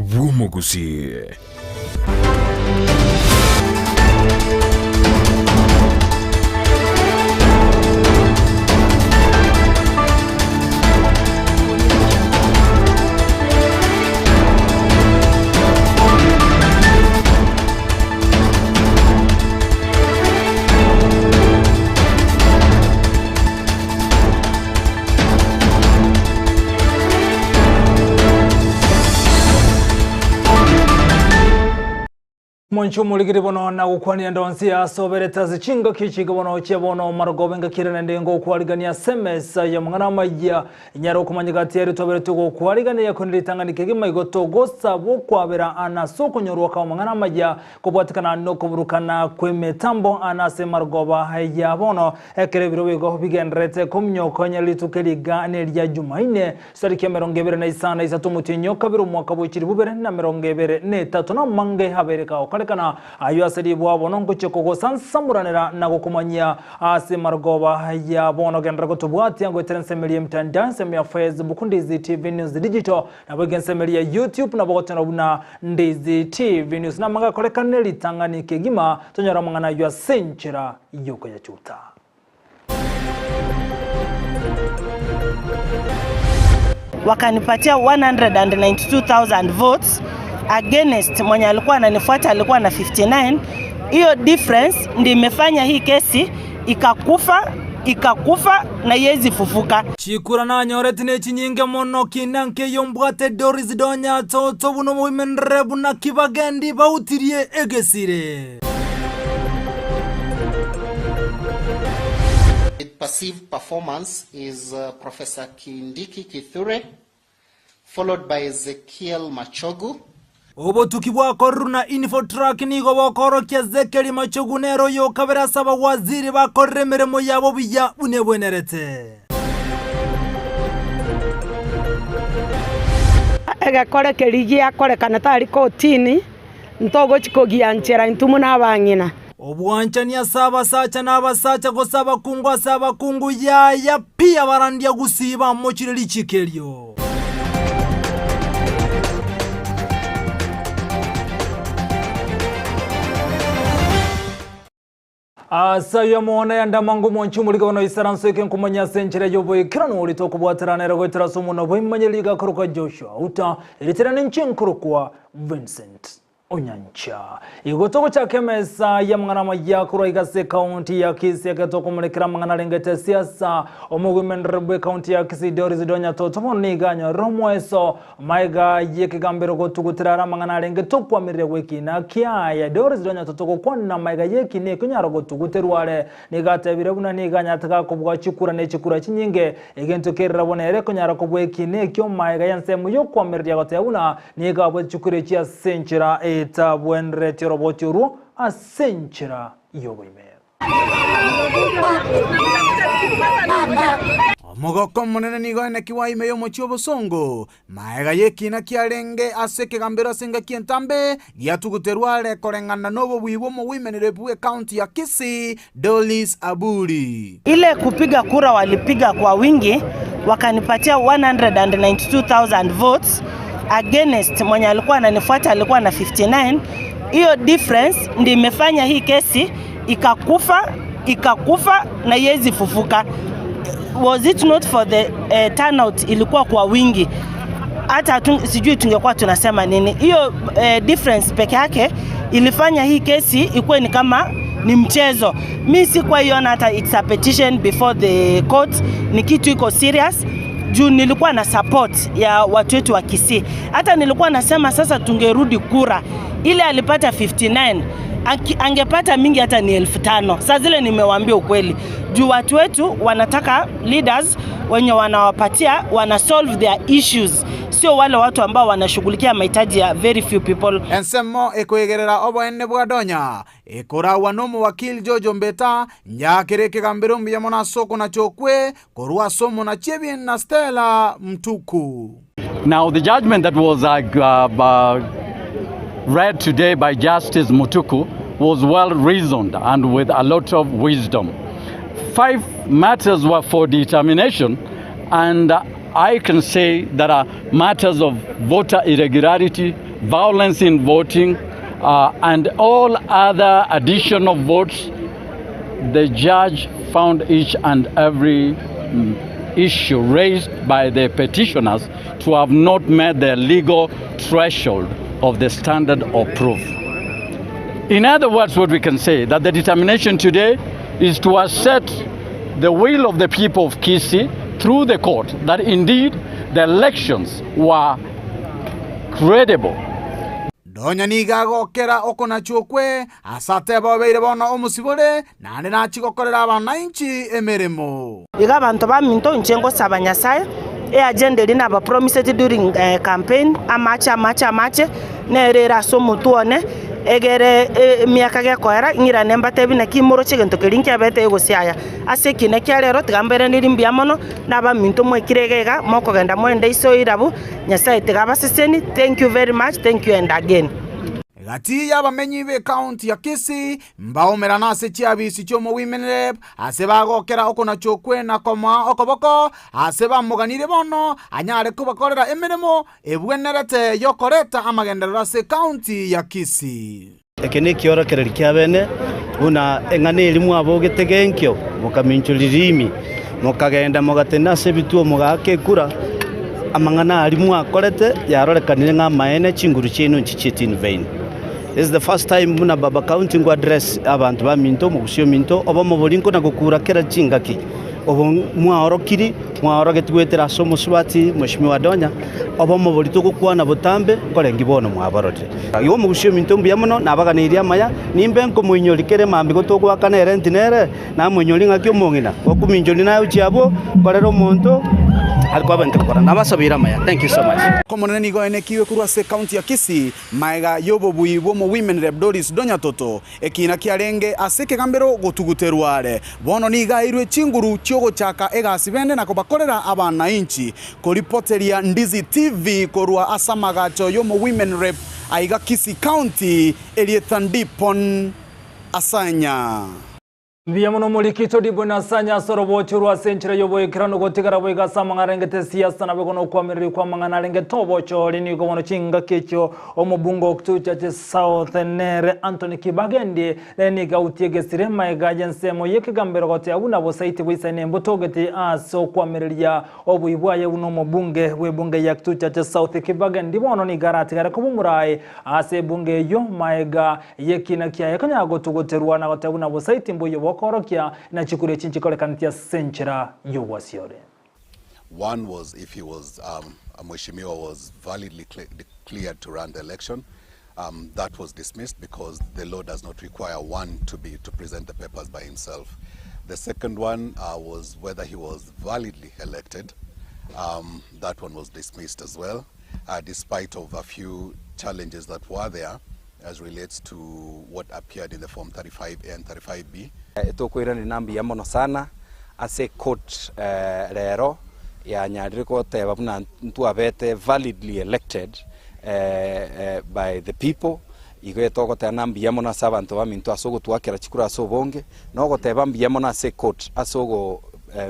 bw'Omogusii. Monche omorigiri bono na gokwania ndonsi asoberete ase chingaki chike bono chia bono marogoba engaki ere naende ngokwarigania ase emesa y'amang'ana amaya Inyare okomanya gati yaria twaberetwe gokwarigania korende ritang'ani kegima igo togosaba okwabera aa ase okonyorwa kw'amang'ana amaya kobwatekana nokoburukana kw'emetambo aa ase marogoba ya bono ekero ebirogo igo bigendererete kominyokonya rituko eriga neria Jumaine chitariki 23 omotienyi o kabere omwaka bwe chilifu bibere na 23 na amange abeire kagokorekana Ayio ase ribwa bono ngochia kogosansamoranera na gokomanyia ase marogoba ya bono. Genderera gotobwatia goetera ensemo eria y'emitandao, ensemo ya Facebook, Ndizi TV News Digital, naboigo ensemo eria ya YouTube nabo gotonyora buna Ndizi TV News. Namang'ana akorekane ritang'ani kegima, tonyore amang'ana ayio ase enchera y'okoyachuta. Wakanipatia 192,000 votes against mwenye alikuwa ananifuata alikuwa na 59. Hiyo difference ndio imefanya hii kesi ikakufa ikakufa na iezi fufuka. Chikura nanyoreti nechinyinge mono, kina nkeiyo mbwate Doris Donya toto buna omoimenere buna kibagendi bautirie egesire. With perceived performance is Professor Kindiki Kithure, followed by Ezekiel Machogu. Obotuki bwakorirwe na Infotrak nigo bokoorokia Ezekiel Machogu nere oyokabere ase abawaziri bakorire emeremo yabo buya buna ebwenerete. Egekore keria giakorekana tari kotini. Ntogochia kogianchera intwe buna abang'ina. Obwanchani ase abasacha na abasacha, gose abakungu ase abakungu, yaya pi abarandia gusii bamochire richiiko erio. Ase ayio amang'ana y'andama ng'omonche omorike bono oisaranse oike nkomanya ase enchera y'oboikeranu oria tokobwaterana ere goetera ase omonwa bw'emanyereri igakorokwa Joshua Uta, erieta riane inche nkorokwa Vincent Onyancha. Igo togochaka emesa y'amang'ana amaya korwa iga ase ekaunti ya Kisii ekero tokomorekera amang'ana arengete siasa. Omogwimendere bw'ekaunti ya Kisii Doris Donya Toto bono nigo anyorire omoeso Magega y'ekegambero gotugutera are amang'ana arenge tokwamireria gw'ekiina kiaye. Doris Donya totogokwana magega y'ekiina ekio nyaro gotuguterwa are. Nigo atebire buna nigo anyarete gakobua chikura ne chikura chinyinge, egento kerera bono ere konyara kobua ekiina ekio magega y'ensemo y'okwamireria goteba buna nigo abuete chikura echi ase enchera etabwenereti oroboti orwo ase enchera y'oboime. Omogoko omonene nigo oenekigwa ime y'omochie obosongo, magega y'ekiina kiarenge ase ekegambero ase engaki entambe, giatuguterwa are koreng'ana nobobui bw'omogoimenere bw'ecounty ya Kisii, Doris Aburi. Ile kupiga kura walipiga kwa wingi wakanipatia 192,000 votes against mwenye alikuwa ananifuata alikuwa na 59. Hiyo difference ndio imefanya hii kesi ikakufa ikakufa na iezi fufuka. Was it not for the uh, turnout ilikuwa kwa wingi hata sijui tungekuwa tunasema nini. Hiyo uh, difference peke yake ilifanya hii kesi ikuwe ni kama ni mchezo. Mi sikuwaiona hata it's a petition before the court, ni kitu iko serious juu nilikuwa na support ya watu wetu wa Kisii. Hata nilikuwa nasema sasa tungerudi kura ile alipata 59 angepata mingi hata ni 5,000. Saa zile nimewaambia ukweli juu watu wetu wanataka leaders wenye wanawapatia wana solve their issues, sio wale watu ambao wanashughulikia mahitaji ya very few people. Ensemo ekoigerera oboene bwa Donya ekoragwa nomowakili George Ombeta, njakere ekegambero mbuya mono ase okonacha okwe korwa ase omonachi ebiina Stella Mtuku. Now the judgment that was read today by Justice Mutuku was well reasoned and with a lot of wisdom. 5 matters were for determination and I can say that are matters of voter irregularity, violence in voting, uh, and all other additional votes, the judge found each and every issue raised by the petitioners to have not met the legal threshold of the standard of proof. In other words, what we can say that the determination today is to assert the will of the people of Kisii through the court that indeed the elections were credible. Nonya nigo agokera okonachwa okwe, ase ateba obeire bono omosibore, naende nachie gokorera abananchi emeremo. Iga abanto baminto, inche ngosaba Nyasae, eagenda eria nabapromiseti during campaign, amache, amache, amache, nere ere ase omotwe one, egere emiaka gekoera, ng'irane mbatebi naki moroche egento keria nkiabete gose aya. Ase ekina kia rero tiga mbairanerie mbuya mono, na abaminto mwaikire iga iga, mokogenda moende iso irabu, Nyasae tiga abaseseni, thank you very much, thank you and again. Gati y'abamenyi b'ekaunti ya Kisii mbaumerane ase chiabisi chi'omowimenrep ase bagokera okonacha okwe na komoa okoboko ase bamoganirie bono anyare kobakorera emeremo ebwenerete y'okoreta amagenderero ase ekaunti ya Kisii. Eke nekiorokererio kiabene, buna eng'ana eria mwabogete genkio, mokaminchwa ririmi, mokagenda mogatenena ase ebituo mogaaka ekura, amang'ana aria mwakorete yarorekanire ng'a amaene, chinguru chiaino nchichiete in vain. This is the first time buna Baba County ngo address abanto baminto, omogusii ominto, obomo boria nkona gokura kera chingaki. Obo mwaorokiri, mwaorogetie goetera ase omosubati Mweshimiwa Adonya, obomo boria togokwana botambe, nkorengi bono mwabororire. Igo omogusii ominto mbuya mono, nabaganeirie amaya, nimbe nkomoinyori kere mambia gotogoakana erenti nere, namoinyori ng'aki omong'ina, gokominchoria naye ochie abwo, nkorere omonto are kwabente gokora. Nabasabeire amaya. Thank you so much. Omonene nigo aenekiwe korwa ase ekaunti ya Kisii magega y'obobui bw'omowomen rep Doris Donyatoto, Ekiina kiarenge ase ekegambero gotuguterwa are, bono nigo aeirwe chinguru chi'ogochaka egasi bende na kobakorera abanainchi. Koripoteria Ndizi TV korwa ase amagacho y'omowomen rep aiga Kisii County, erieta Ndipon Asanya. Mbuya mono omoriki Todibwe na Sanya ase orobocho rwa ase enchera y'oboikeranu gotigara boigo ase amang'ana arengete esiasa naboigo nokoamereria kw'amang'ana arengete obochori nigo bono chingaki echio omobunge o Kitutu Chache South nere Anthony Kibagendi nere nigo autie egesire magega y'ensemo y'ekegambero goteba buna bosaiti boisaine mbotogeti ase okoamereria oboi bwaye buna omobunge bw'ebunge ya Kitutu Chache South Kibagendi bono nigo aratigare koba omoraai ase ebunge eyio magega Y'ekiina kiaye konyara gotuguterwa na goteba buna bosaiti mboiyo bokoorokia, na chikura echi nchikorekaneti ase enchera y'obwasiore. One was if he was um, Mheshimiwa was validly cleared to run the election. Um, that was dismissed because the law does not require one to be to present the papers by himself. The second one uh, was whether he was validly elected. Um, that one was dismissed as well, uh, despite of a few challenges that were there as relates to what appeared in the form 35A and 35B. Tokoiraneria na mbuya mono sana ase ecourt rero yanyarire goteba buna ntwabete validly elected by the people, igo etogoteba na mbuya mono ase abanto baminto ase ogotwakera chikura ase obonge, na ogoteba mbuya mono ase ecourt ase ogo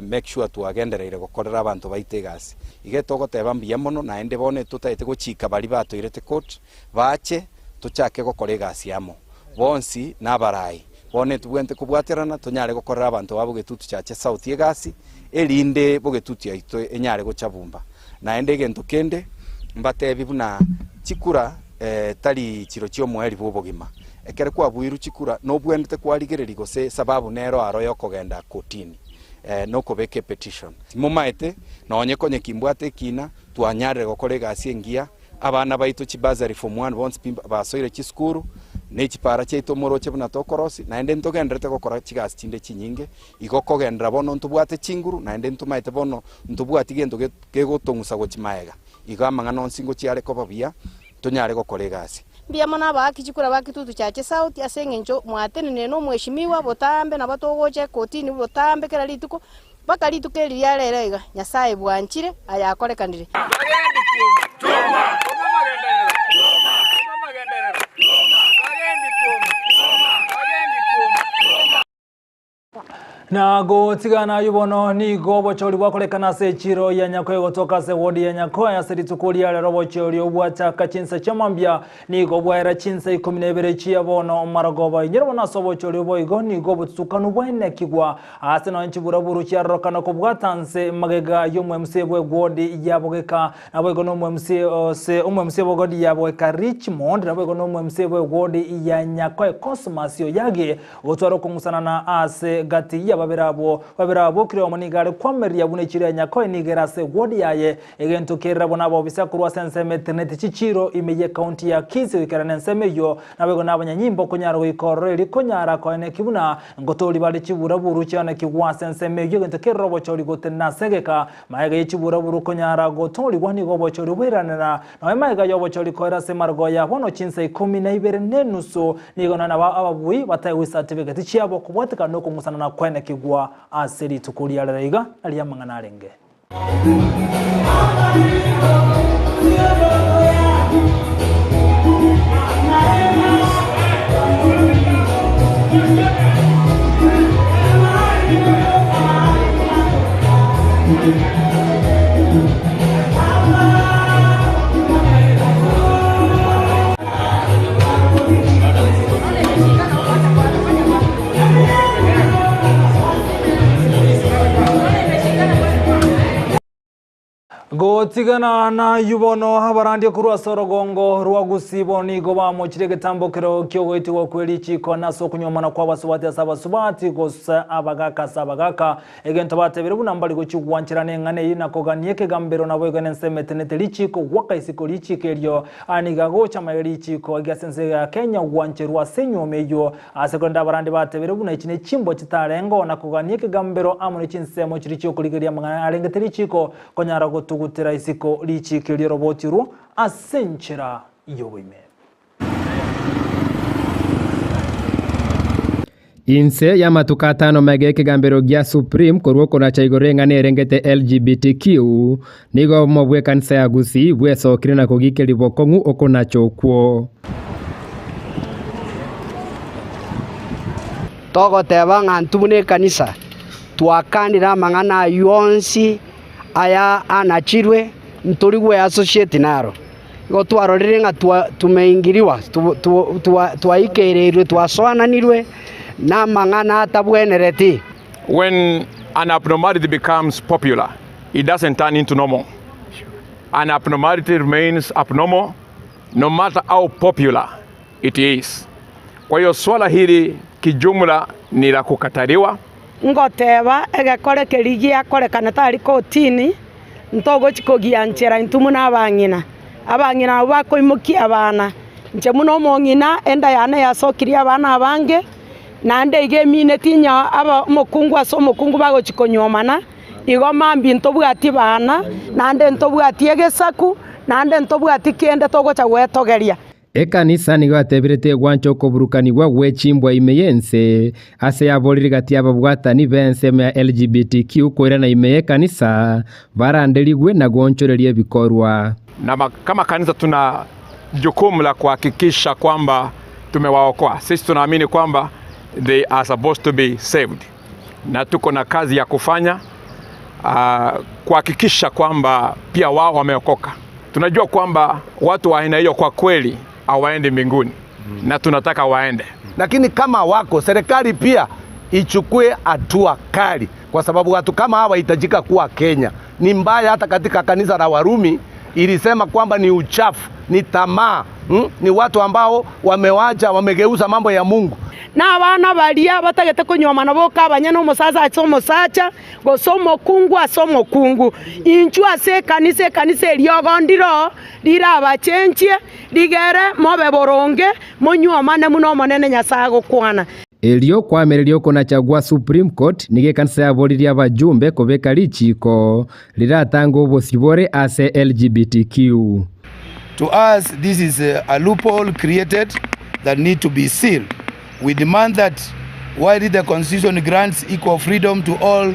make sure twagendereire gokorera abanto baito egasi. Igo etogoteba mbuya mono naende bono etotagete gochika baria batoirete court Bache tochake gokora egasi amo, bonsi nabarai. Bono etobwenerete kobwaterana tonyare gokorera abanto ba Bogetutu Chache South egasi, erinde Bogetutu yaito enyare gocha bumba. Naende egento kende mbatebi buna chikura tari chiro chi'omoerio bw'obogima. Ekero kwabuirwe chikura nobwenerete kwarigereria gose esababu nero aro yokogenda kotini nokobeka epetition. Timomaete nonye konye kimbwate ekina twanyarire gokora egasi engiya. Abana baito chibursary form one bonsi pi basoire chisukuru, ne chipara chiaito moroche buna tokorosia, naende ntogendererete gokora chigasi chinde chinyinge, igo kogenderera bono ntobwate chinguru, naende ntomaete bono ntobwati gento gegotong'usa gochia maega. Igo amang'ana onsi ngochia are koba buya, tonyare gokora egasi. Mbuya mono abaaki chikura ba Kitutu Chache South ase eng'encho mwatenenire na omweshimiwa botambe nabo togocha ekotini botambe kera rituko, Mpaka rituko eri ria rero iga, Nyasae bwanchire ayakorekanire. Na gotigana ayio bono nigo obochori bwakorekana ase echiro ya Nyakoe gotoka ase ewodi ya Nyakoe ase rituko ria rero obochori obwo bwachaka chinsa chia mambia nigo bwaera chinsa ikomi na ibere chia bono marogoba. Inyora bono ase obochori obo igo nigo obotutukanu bwaenekigwa ase nonye chiburaburu chiarorokana kobwata nse magega y'omoMCA bw'ewodi ya Bogeka Naboigo n'Omo-MC ose Omo-MC bw'egodi ya Boeka Richmond, naboigo n'Omo-MC bw'egodi ya Nyakoe Cosmas Oyagi, gotwara okong'usanana ase gati y'ababere abwo. Babere abwo kera oyomo nigo are kwamereria buna echiro ya Nyakoe nigo ere ase egwodi yaye, egento kerire abwo nabobisa korwa ase ensemo eteneneti chichiiro ime y'ecounty ya Kisii goikerana ensemo eyio. Naboigo nabanyanyimbo konyara goika ororo erio konyara koeneki buna ngotoori bare chiburaburu chianekigwa ase ensemo eyio egento kerire obochori gotenena ase egeka Magega ye chiburaburu konyara gotoorigwa nigo obochori bwairanera, nonya magega y'obochori koera ase marogoya bono chinsa ikomi na ibere na enusu, nigo nonya nabo ababui bataegwe certificate chiabo kobwatekana nokong'usana na kwenekigwa ase rituko ria rero iga nario amang'ana arenge. Gotigana nayio bono abarandia korwa ase orogongo rwa Gusii bono nigo bamochire egetambokero ki'ogoitigwa kwe richiiko na ase okonywomana kw'abasubati ase abasubati gose abagaka ase abagaka. Egento batebire buna mbari gochia gwancherana eng'ana eyio na kogania ekegambero naboigo nensemo etenete richiiko gwaka isiko richiiko erio. Aya nigo agocha amaiga richiiko ege ase ense ya Kenya gwancherwa ase enyuomo eyio. Ase korende abarandi batebire buna echi nechimbwa chitarengeo na kogania ekegambero amo ne chinsemo chiria chiokorigereria amang'ana arengete richiiko konyara gotugutera isiko richiiko erio roboti orwo ase enchera y'oboime. Inse y'amatuko atano magega ekegambero gia Supreme korwa okonacha igoro eng'ana erengete LGBTQ, nigo obomo bw'ekanisa ya Gusii bwesokire na kogikeria bokong'u okonacha okwo. Togoteba ng'a intwe buna ekanisa twakanire amang'ana ayio onsi aya anachirwe, ntori gweassociate naro. Igo twarorire ng'a tumeingiriwa, twaikereirwe, twasoananirwe namang'ana atabwenereti. When an abnormality becomes popular, it doesn't turn into normal. An abnormality remains abnormal no matter how popular it is. Kwa hiyo swala hili kijumla ni la kukataliwa. Ngoteba, egekore keria giakorekana tari kotini, ntogochia kogianchera intwe buna abang'ina. Abang'ina abwo bakoimokia abana, inche buna omong'ina enda yane yasokirie abana abange, naende iga emineti onye aba omokungu ase omokungu bagochia konyuomana, igo mambia ntobwati bana, naende ntobwati egesaku, naende ntobwati kende togocha gwetogeria. Ekanisa nigo yatebire tegwancha okoburukanigwa gwe chimbwa ime y'ense, ase yaborire gati y'ababwatani b'ensemo ya LGBTQ koirana ime y'ekanisa, baranderigwe na goonchoreria ebikorwa. Na kama kanisa tuna jukumu la kuhakikisha kwamba tumewaokoa. Sisi tunaamini kwamba they are supposed to be saved, na tuko na kazi ya kufanya uh, kuhakikisha kwamba pia wao wameokoka. Tunajua kwamba watu wa aina hiyo kwa kweli hawaendi mbinguni na tunataka waende. Lakini kama wako serikali pia ichukue hatua kali, kwa sababu watu kama hawa hitajika kuwa Kenya. Ni mbaya, hata katika kanisa la Warumi ilisema kwamba ni uchafu, ni tamaa hmm? Ni watu ambao wamewacha, wamegeuza mambo ya Mungu. Na abana baria batagete konyuomana boka abanyene omosacha ase omosacha, gose omokungu ase omokungu. Inchuo ase ekanisa, ekanisa eriogo ndiro rirabachenchie, rigere mobe boronge, monyuomane buna Omonene Nyasae agokwana. Erio kwamereria okonacha gwa Supreme Court, nigo ekanisa yaboririe abajumbe kobeka richiiko riratange obosibore ase LGBTQ. To us this is a loophole created that need to be sealed. We demand that while the constitution grants equal freedom to all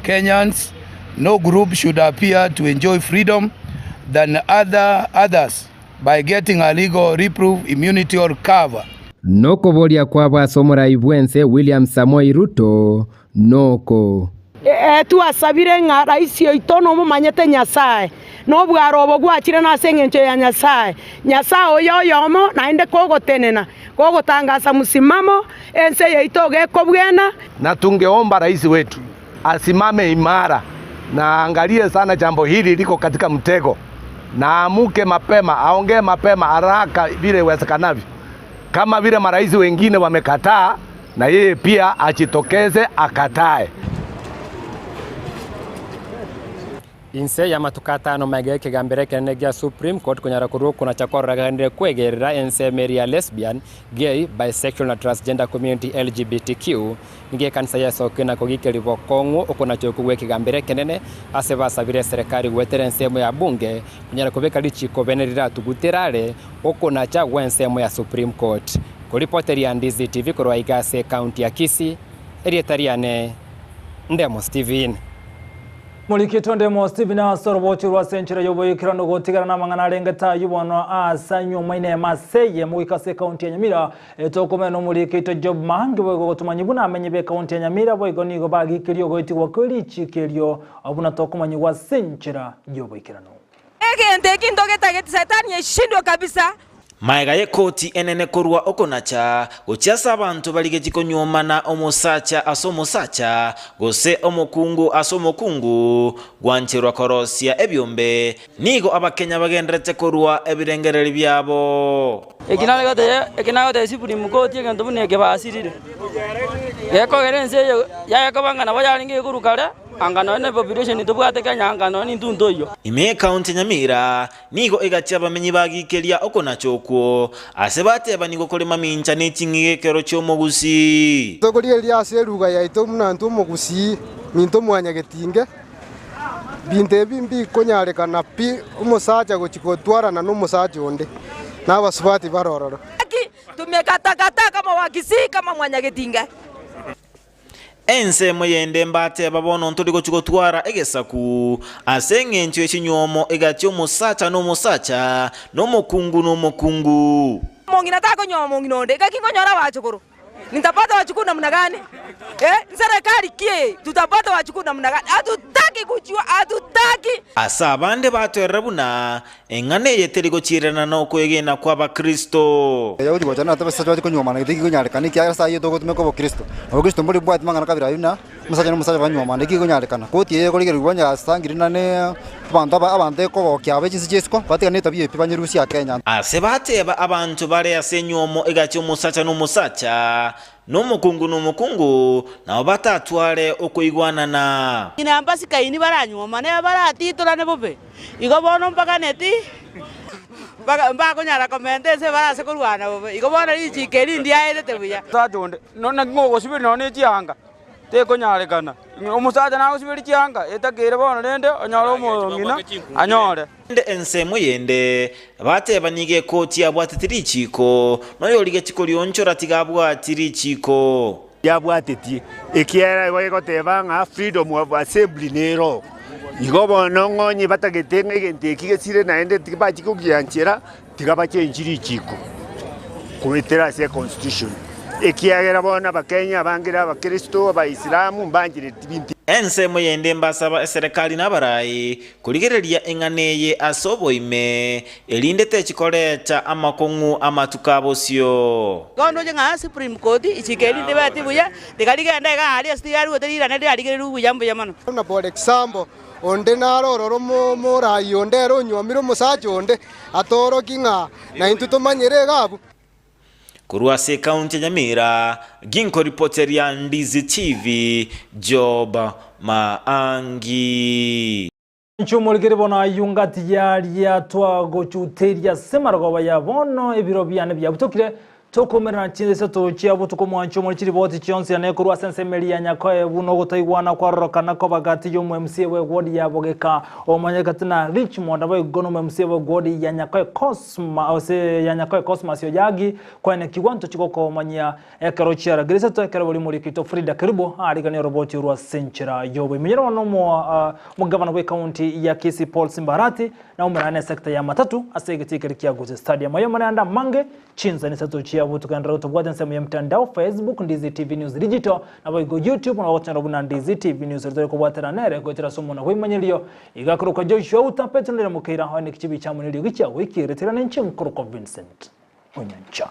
Kenyans, no group should appear to enjoy freedom than other others by getting a legal reproof, immunity or cover. Nokoboria kwabo ase omorai bw'ense William Samoei Ruto noko. Ee, twasabire ng'a raisi oito nomomanyete Nyasae, na obwaro obo gwachire nase engencho ya Nyasae. Nyasae oyo oyomo, naende kogotenena, kogotangasa mosimamo, ense yaito gekobwena. Na tungeomba rais wetu asimame imara na aangalie sana jambo hili liko katika mtego na aamuke mapema aongee mapema haraka vile iwezekanavyo kama vile marais wengine wamekataa na yeye pia ajitokeze akatae. Inse y'amatuko atano magega y'ekegambero ekenene gia Supreme Court konyara korwa okonacha kororekanire kwegerera ensemo eria ya Lesbian, Gay, Bisexual na Transgender Community LGBTQ nigo ekanisa yesokire na kogikeria bokong'u okonacha okwo gw'ekegambero ekenene ase basabire eserekari goetera ensemo ya bunge konyara kobeka richiko bene riratugutera are okonacha gw'ensemo ya Supreme Court. Koripoteria Ndizi TV korwa aiga ase ekaunti ya Kisii, erieta riane Ndemo Steven. Morikitwe Ndemo Steven ase orobochi rwa ase enchera y'oboikeranu gotigara namang'ana arenge tayio bono ase anyuoma inema ase eyemo goika ase ekaunti ya Nyamira etokomena nomorikitwe Job Maangi boigo gotomanyia buna amenyi b'ekaunti ya Nyamira boigo nigo bagikirie ogoetigwa kwe richiko erio buna tokomanyigwa ase enchera y'oboikeranu. Egento eki ntogetageti, Saitani eshindwe kabisa. Magega y'ekoti enene korwa okonacha gochia ase abanto barigetie konyuomana omosacha ase omosacha, gose omokungu ase omokungu, gwancherwa korosia ebiombe, nigo Abakenya bagendererete korua ebirengererio biabo. Eki nagotebia Supreme Court egento buna eke basirire, gekogera ense eye yaye koba ng'a nabo yarenge korwa kare. Anga nonya ne population tobwate Kenya anga nonya nintwe ntoiyo. Ime y'Ekaunti ya Nyamira nigo egachia abamenyi bagikeria okonacha okwo ase batebanigwe korema mincha ne ching'ige ekero chi'omogusii. Tokorigereria ase eruga yaito buna intwe omogusii, minto mwanyagetinge, binto ebi mbikonyarekana pi omosacha gochia gotwarana nomosacha onde, na abasubati bare ororo. Naki tumekatakata kama Wakisii kama mwanyagetinge. Ensemo yende mbateba bono ntori gochia gotwara egesaku, ase engencho ye chinywomo egati y'omosacha na omosacha, na omokungu na omokungu. Omong'ina takonyuoma omong'ina onde, gaki nkonyora abachukuru, nitapata wachukuu namna gani? Eh, nserekari ki eye? Tutapata wachukuu namna gani? Hatutaki kujua, hatutaki. Ase abande batwerera buna Eng'ana eye teri gochiirana nokwegena kw'Abakristo. Abayahudi gocha na abasacha bache konyuomana gete tikikonyarekana, ekiagera ase ayio togotumeka obokristo. Na obokristo mbori bwati mang'ana kabere ayio na omosacha na omosacha banyuomana, ekikonyarekana. Koti eye ekorigererigwa onye asangire na ne abanto aba abanto ekogokia abe chinse chia isiko, batigane etabia eye pi banyerusie aa Kenya. Ase bateba abanto bare ase enyuomo egati omosacha na omosacha, na omokungu na omokungu, nabo batatware okoigwanana. Ng'ina mbasikaini baranyuomane, baratitorane bobe. Igo bono mbaganeti, mbakonyara komenta ense barase korwana bobe. Igo bono richiiko eri ndiaetete buya. Omosacha onde, naki ngogosiberia nonya ne chianga? Tekonyarekana. Omosacha nagosiberia chianga, etakeire bono rende onyore omong'ina anyore. Naende ensemo yende, bateba nigo ekoti abwateti richiiko, na oyorigetie korionchora tiga abwati richiiko. Yabwatetie, ekiagera igo egoteba ng'a freedom of assembly nero. Igo bono ng'onye batagete ng'a egento eki gesire naende tibachia kogianchera, tiga bachenchi richiko goetera ase econstitution. Ekiagera bono abakenya abange na abakristo, abaisilamu mbanchereti binto. Ensemo yende mbasaba eserekari na abarai Korigereria eng'ana eye ase oboime, erinde techikoreta amakong'u amatuko a bosio. Igo ndoche ng'a Supreme Court ichiko eri ndibeti buya, tiga rigende iga aria ase tiga rirane riarigererwe buya mbuya mono. Buna for example, onde nare ororo omoraai onde ere onyuomire omosacha onde, atorokie ng'a naintwe tomanyere iga abwo. Korwa ase ekaunti ya Nyamira, ginkoripoteria Ndizi TV, Job Maangi. Inche omorikeri bono ayio ngati yaria twagochuteria ase marogoba ya bono ebiro biane biabutokire tokomerana chinsa isato chia botuko mwanche omore chiriboti chionsi ane korwa ase ensemo eria ya Nyakoe buna ogotaigwana kwarorokana koba gati y'omo MCA bwe ward ya Bogeka omanyekati na Richmond naboigo nomo MCA bwe ward ya Nyakoe Cosma ase ya Nyakoe Cosmas Oyagi kwaenekigwa ntochi gokomanyia Ekero chiaragire isato, ekero boria omoriki oito Frida Kerubo ariganie oroboti orwo ase enchera y'oboimenyero bono omogavana bw'ekaunti ya Kisii Paul Simba Arati na omerane esecta ya matatu ase egetii keria kia Gusii Stadium. Aye omone ande amange chinsani isato chia. chia botuko enderera gotobwata ensemo ya mtandao Facebook Ndizi TV News Digital naboigo YouTube nabo ogochora buna Ndizi TV News ere tore kobwatana nere goetera ase omona bw'emanyerio iga akorokwa Joshua Uta Petero Ndere Mokeira one kichibi chiamo neriogi chiago ekiere tiga nenche nkorokwa Vincent Onyancha.